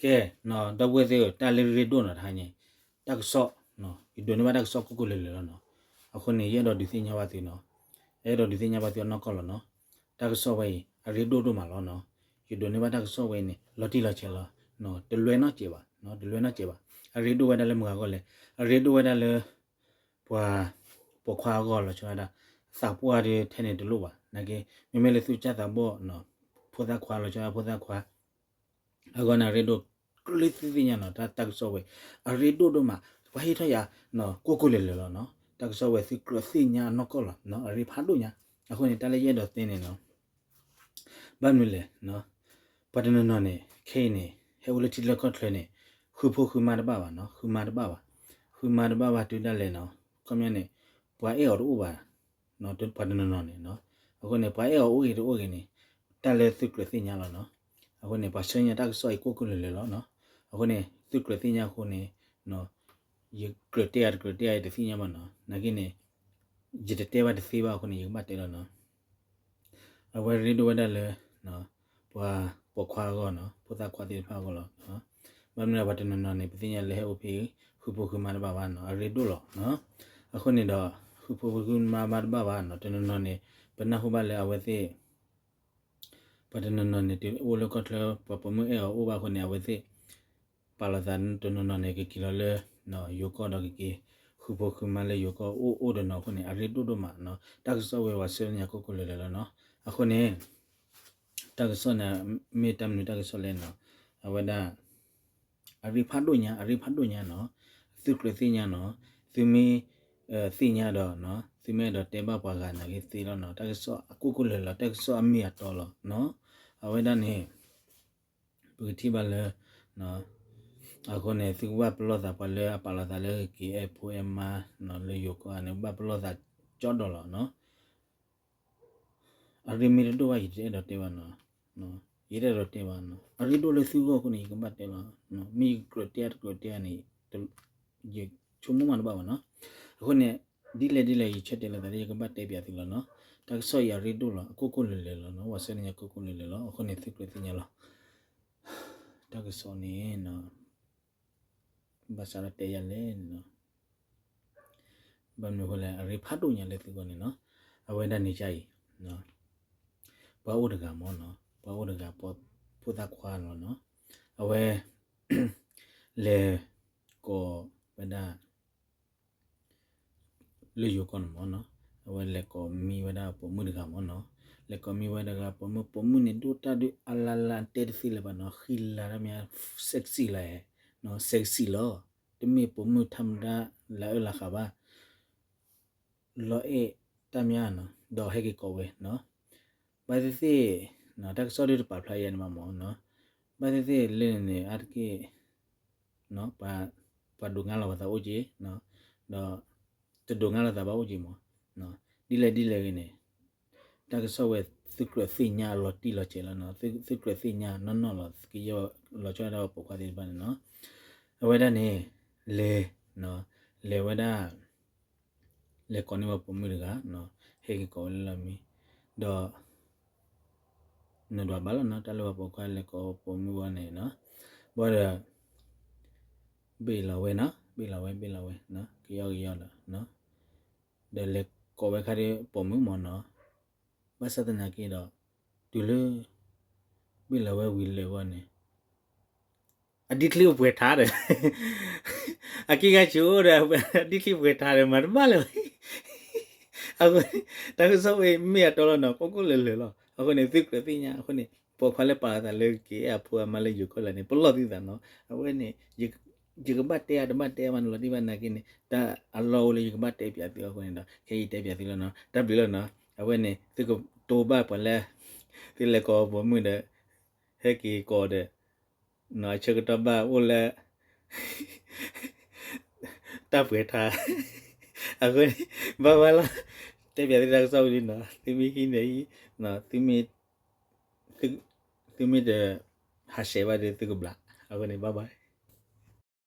ကဲ, ဒီပုၢ်ဝဲၢ်သ့ၣ်ဧၢ, တၢ်လၢရ့ဒိၣ်နီၤ တဟါညါ, တၢ်ကစီၣ်, ယဒိးန့ၢ်ဘၣ်တၢ်ကစီၣ်ကိၢ်ကိၢ်လၢၤလၢၤလီၤနီၤ. အဃိန့ၣ် ယအဲၣ်ဒိးဒုးသ့ၣ်ညါဘၣ်သုနီၤ, ယအဲၣ်ဒိးဒုးသ့ၣ်ညါဘၣ်သုအနီၢ်ကီၢ်လီၤနီၤ. တၢ်ကစီၣ်ဝဲအံၤ အရ့ဒိၣ်ဒိၣ်မးလီၤနီၤ. ယဒိးန့ၢ်ဘၣ်တၢ်ကစီၣ်ဝဲအံၤန့ၣ် လီၤတံၢ်လီၤဆဲးလီၤ, တလွဲနီတစဲးဘၣ်, တလွဲနီတစဲးဘၣ်. အရ့ဒိၣ်ဝဲဒၣ်လၢမုၢ်ဂၤဂီၢ်လဲၣ်, အရ့ဒိၣ်ဝဲဒၣ်လၢ ပှၤပိာ်ခွါအဂီၢ်လီၤဆီဒၣ်တၢ်, သးပှၢ်ဒီးထဲန့ၣ်တလိၣ်ဘၣ်. နာ်က့ မ့မ့ၢ်လၢသူၣ်စၢ်သးဘီၣ်, ဖိသၣ်ခွါလီၤဆီဒၣ်ဖိသၣ်ခွါ အဂီၢ်န့ၣ်အရ့ဒိၣ်, ကြၢးလၢသုသ့ၣ်ညါနီၤ, တၢ်ကစီၣ်ဝဲ အရ့ဒိၣ်ဒိၣ်မး, ပှၤဟ့ၣ်ထီၣ်ယၤ ကိၢ်ကိၢ်လၢၤလၢၤလီၤနီၤ. တၢ်ကစီၣ်ဝဲသုကြၢးသ့ၣ်ညါအနီၢ်ကီၢ်လီၤ, အရ့ဖးဒိၣ်ညါ. အဃိန့ၣ် တၢ်လၢယအဲၣ်ဒိးတဲန့ၣ်နီၤ ဘၣ်မနုၤလဲၣ်, ပှၤတနီၤနီၤန့ၣ် ခဲအံၤန့ၣ် ဟဲအိၣ်လၢထံချၢကီၢ်ချၢန့ၣ် ဃုဖိဃုမါတဘၣ်ဘၣ်နီၤ, ဃုမါတဘၣ်ဘၣ်, ဃုမါတဘၣ်ဘၣ်တုၤဒၣ်လဲာ်နီၤ, ခီပညီန့ၣ် ပှၤအဲၣ်အီၤတအိၣ်ဘၣ်, ပှၤတနီၤနီၤန့ၣ်, အဃိန့ၣ် ပှၤအဲၣ်အီၤအိၣ်ဂ့ၤတအိၣ်ဂ့ၤန့ၣ် တၢ်လၢသုကြၢးသ့ၣ်ညါလီၤနီၤ. အဃိန့ၣ် ပှၤဆှၢန့ၢ်တၢ်ကစီၣ်အံၤကိၢ်ကိၢ်လၢၤလၢၤလီၤနီၤ. အဃိန့ၣ် သုကြၢးသ့ၣ်ညါအဃိန့ၣ် ယကြၢးတဲယၤတကြၢးတဲယၤ ယတသ့ၣ်ညါဘၣ်နီၤ. နာ်က့န့ၣ် ယတတဲဘၣ်တသ့ဘၣ်အဃိန့ၣ် ယကဘၣ်တဲလီၤနီၤ. အဝဲရ့ဒိၣ်ဝဲဒၣ်လၢ ပှၤပိာ်ခွါအဂီၢ်နီၤ, ဖိသၣ်ခွါသ့ၣ်တဖၣ်အဂီၢ်လီၤ. ဘၣ်မနုၤပှၤတနီၤနီၤန့ၣ် ပသ့ၣ်ညါလၢဟဲအိၣ်ဖဲ ဃုဖိဃုမါတဘၣ်ဘၣ်နီၤ, အရ့ဒိၣ်လီၤနီၤ. အဃိန့ၣ်ဒီး ဃုဖိဃုမါဘၣ်တဘၣ်ဘၣ်နီၤ, တနီၤနီၤန့ၣ် ပနၢ်ဟူဘၣ်လၢအဝဲသ့ၣ် ပှၤတနီၤနီၤန့ၣ် တုၤအိၣ်လၢကီၢ်ချၢ ပှၤပိာ်မုၣ်အဲၣ်အီၤအိၣ်ဘၣ်အဃိန့ၣ် အဝဲသ့ၣ် ပာ်လီၤသးတနီၤနီၤန့ၣ် ကက့ၤလီၤလၢ ယိၤကီၢ်ဒီးကက့ၤ ဃုဖိဃုမါလၢယိၤကီၢ်အိၣ်အိၣ်ဒီးနီၤအဃိန့ၣ် အရ့ဒိၣ်ဒိၣ်မးနီၤ. တၢ်ကစီၣ်ဝဲပှၤဆှၢန့ၢ်ယၤကိၢ်ကိၢ်လၢၤလၢၤလီၤနီၤ. အဃိန့ၣ် တၢ်ကစီၣ်န့ၣ် မ့ၢ်တၢ်မနုၤတၢ်ကစီၣ်လဲၣ်နီၤ, အဝဲဒၣ် အရ့ဖးဒိၣ်ညါ အရ့ဖးဒိၣ်ညါနီၤ, သုကြၢးသ့ၣ်ညါနီၤ, သုမ့ၢ်သ့ၣ်ညါဒီး သုမ့ၢ်အဲၣ်ဒိးတဲဘၣ်ပှၤဂၤနာ်က့သ့လီၤနီၤ. တၢ်ကစီၣ်အကိၢ်ကိၢ်လၢၤလၢၤ တၢ်ကစီၣ်အမ့ၢ်အတီလီၤနီၤ. အဝဲဒၣ်န့ၣ် ပကထံၣ်ဘၣ်လၢ အဃိန့ၣ် သုကဘၣ်ပလီၢ်သးပှၤလၢအပာ်လီၤသးလၢကက့ၤအဲၣ်ဖိအဲၣ်မါနီၤ လၢယိၤကီၢ်န့ၣ် ဘၣ်ပလီၢ်သးကၠီဒီးလီၤနီၤ. အရ့မ့ၢ်တဒိၣ်ဘၣ် ယတအဲၣ်ဒိးတဲဘၣ်နီၤ, ယတအဲၣ်ဒိးတဲဘၣ်နီၤ. အရ့ဒိၣ်လၢသုဂီၢ်အဃိန့ၣ် ယကဘၣ်တဲလီၤ, မ့ၢ်ယကြၢးတဲတကြၢးတဲန့ၣ် ယဆိကမိၣ်မးတဘၣ်ဘၣ်နီၤ. အဃိန့ၣ် ဒ်လဲၣ်ဒ်လဲၣ် ယဆၢတဲာ်လီၤသးလၢယကဘၣ်တဲပၠးသုလီၤနီၤ. တၢ်ကစီၣ်အံၤအရ့ဒိၣ်လီၤ အကိၢ်ကိၢ်လၢၤလၢၤလီၤနီၤ, ပှၤဆှၢန့ၢ်ယၤကိၢ်ကိၢ်လၢၤလၢၤလီၤ. အဃိန့ၣ် သုကြၢးသ့ၣ်ညါလီၤ. တၢ်ကစီၣ်န့ၣ် ဘၣ်ဆၣ်ဒီးတဲယၤလဲၣ်နီၤ, ဘၣ်မနုၤအဃိလဲၣ် အရ့ဖးဒိၣ်ညါလၢသုဂီၢ်န့ၣ်နီၤ. အဝဲဒၣ်န့ၣ်ကအံၤ ပှၤအိၣ်တဂၤမ့ၢ်နီၤ, ပှၤအိၣ်တဂၤ ဖိသၣ်ခွါလီၤနီၤ. အဝဲ လဲၤကိးဝဲဒၣ် လၢယိၤကီၢ်န့ၣ်မ့ၢ်နီၤ, အဝဲလဲၤကိးမံဝဲဒၣ်ပိာ်မုၣ်တဂၤမ့ၢ်နီၤ, လဲၤကိးမံဝဲဒၣ်ပိာ်မုၣ်, ပိာ်မုၣ်န့ၣ် ဒိၣ်တၢ်ဒုးအလါလါတဲတသ့လၢၤဘၣ်နီၤ, ဃံလၤတၢ်မ့ၢ် sexy လီၤ, sexy လီၤ, တမ့ၢ်ပိာ်မုၣ်ထါမတၤလၢအၢလၢဃာ်ဘၣ် လီၤအဲၣ်တၢ်မ့ၢ်နီၤ, ဒီးဟဲက့ၤကိးဝဲနီၤ. ဘၣ်သ့ၣ်သ့ၣ် တၢ်ကစီၣ်ဒုးတပာ်ဖျါယဲန့ၣ်ဘၣ်မ့ၢ်နီၤ, ဘၣ်သ့ၣ်သ့ၣ်လၢန့ၣ် အါတက့ၢ် ပှၤဒိးငါလီၤပသးအိၣ်က့ၤ, ဒီး တဒိးငါလီၤသးဘၣ်အိၣ်က့ၤမ့ၢ်, ဒ်လဲၣ်ဒ်လဲၣ်ဂ့ၤန့ၣ် တၢ်ကစီၣ်ဝဲသုကြၢးသ့ၣ်ညါအလီၤတံၢ်လီၤဆဲးလီၤနီၤ, သုကြၢးသ့ၣ်ညါနီၢ်နီၢ်လီၤ, သုကယီၢ်လီၤဆီဒၣ်တၢ်ပိာ်ခွါသ့ၣ်တဖၣ်န့ၣ်နီၤ. အဝဲဒၣ်န့ၣ် လဲၤ လဲၤဝဲဒၣ် လဲၤကိးန့ၢ်ဝဲပိာ်မုၣ်တဂၤ, ဟဲက့ၤကိးဝဲလၢလီၢ်မံ, ဒီး နဒွးဘၣ်လီၤနီၤ, တၢ်လၢပှၤပိာ်ခွါလဲၤကိးပိာ်မုၣ်ဝဲန့ၣ်နီၤ, ဘၣ်ဒီး ဘ့ၣ်လီၤဝဲနီၤ, ဘ့ၣ်လီၤဝဲ ဘ့ၣ်လီၤဝဲ, ကယီကယီလီၤ, ဒီးလဲၤကိးဝဲခါဒီးပိာ်မုၣ်မ့ၢ်နီၤ, ဘၣ်ဆၣ်သနာ်က့ဒီး တုၤလၢ ဘ့ၣ်လီၤဝဲဝံၤလၢာ်ဝဲန့ၣ် အဒံချံပှဲၤထါဒီး အက့ၢ်ဂၤဆိဒီး အဒံချံပှဲၤထါဒီး မၤတဘၣ်လၢၤဘၣ်. အဃိ တၢ်ကစီၣ်ဝဲမ့ၢ်အတီလီၤနီၤ, ကိၢ်ကိၢ်လၢၤလၢၤလီၤ. အဃိန့ၣ် သုကြၢးသ့ၣ်ညါအဃိန့ၣ် ပိာ်ခွါလၢပာ်လီၤသးလၢကက့ၤအဲၣ်အဖိအမါလၢယိၤကီၢ်လဲၣ်န့ၣ် ပလီၢ်သုသးနီၤ. အဝဲန့ၣ် ယကဘၣ်တဲအါတဘၣ်တဲအါမးန့ၣ်လီၤတံၢ်ဘၣ်နာ်က့န့ၣ် တၢ်အလီၢ်အိၣ်လၢယကဘၣ်တဲပၠးသုအဃိန့ၣ်ဒီး ခဲအံၤတဲပၠးသုလီၤနီၤ. တၢ်ဘျုးလီၤနီၤ. အဝဲန့ၣ် သုကတိၤဘၣ်ပှၤလၢ သုလဲၤကိးပိာ်မုၣ်ဒီး ဟဲက့ၤကိးဒီး နီၤအဆၢကတီၢ်ဘၣ်အိၣ်လၢ တၢ်ပှဲၤထါ အဃိန့ၣ် ဘၣ်ဘၣ်လီၤ. တဲပၠးသုတၢ်ကစီၣ်ဝံၤလံနီၤ, သုမ့ၢ်ဟံးန့ၢ်အံၤ သုမ့ၢ် သုမ့ၢ်တ ဟးဆှဲးဘၣ်ဒီးသုကဘျး, အဃိန့ၣ် bye bye.